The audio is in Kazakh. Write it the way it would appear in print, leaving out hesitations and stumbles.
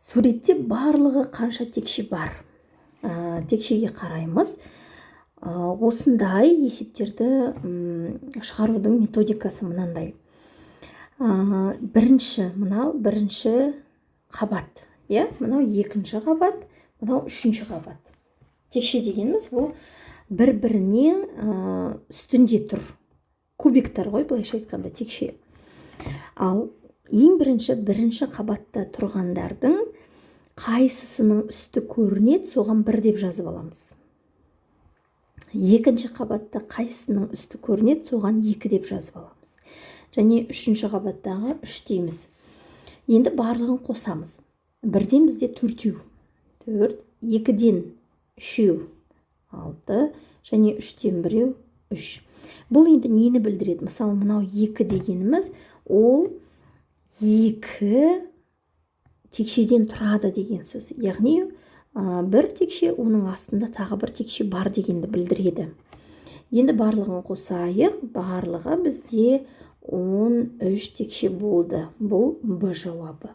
Суретте барлығы қанша текше бар? Текшеге қараймыз. Осындай есептерді шығарудың методикасы мынандай. Бірінші, мынау бірінші қабат, иә, мынау екінші қабат, мынау үшінші қабат. Текше дегеніміз ол бір біріне үстінде тұр кубиктар ғой, былайша айтқанда, текше. Ал ең бірінші, бірінші қабатта тұрғандардың қайсысының үсті көрінеді, соған 1 деп жазып аламыз. Екінші қабатта қайсысының үсті көрінеді, соған 2 деп жазып аламыз. Және үшінші қабаттағы 3 дейміз. Енді барлығын қосамыз. Бірден бізде төртеу, төрт, екіден үшеу, алты және үштен біреу, үш. Бұл енді нені білдіреді? Мысалы, мынау 2 дегеніміз ол екі текшеден тұрады деген сөз, яғни бір текше, оның астында тағы бір текше бар дегенді білдіреді. Енді барлығын қосайық. Барлығы бізде 13 текше болды. Бұл Б жауабы.